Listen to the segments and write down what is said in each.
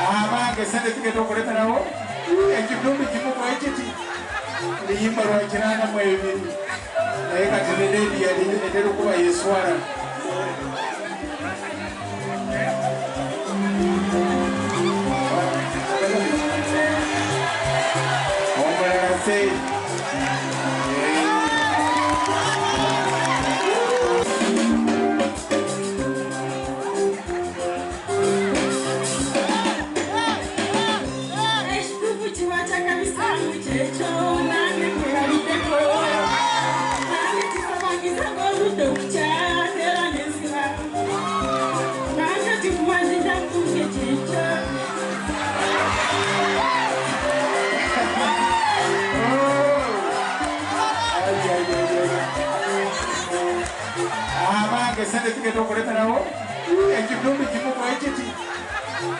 Abange sente zigenda okulemerawo ekitundu kimu ku ekiti luyimba lwa 82 naye kati ne ledi yali etera okuba yeswala. Omulala se Ekituufu kiba kyakabisaamu kyekyo nange nkwerabiddeko nange kisabangiza ng'oludde okukyala era nensiba nange tikumanyiza nkunge kyekyo. Abange sente zigenda okulemerawo ekitundu kimu ku ekiti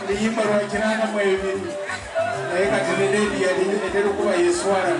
luyimba lwa 82 naye kati ne ledi yali etera okuba yeswala.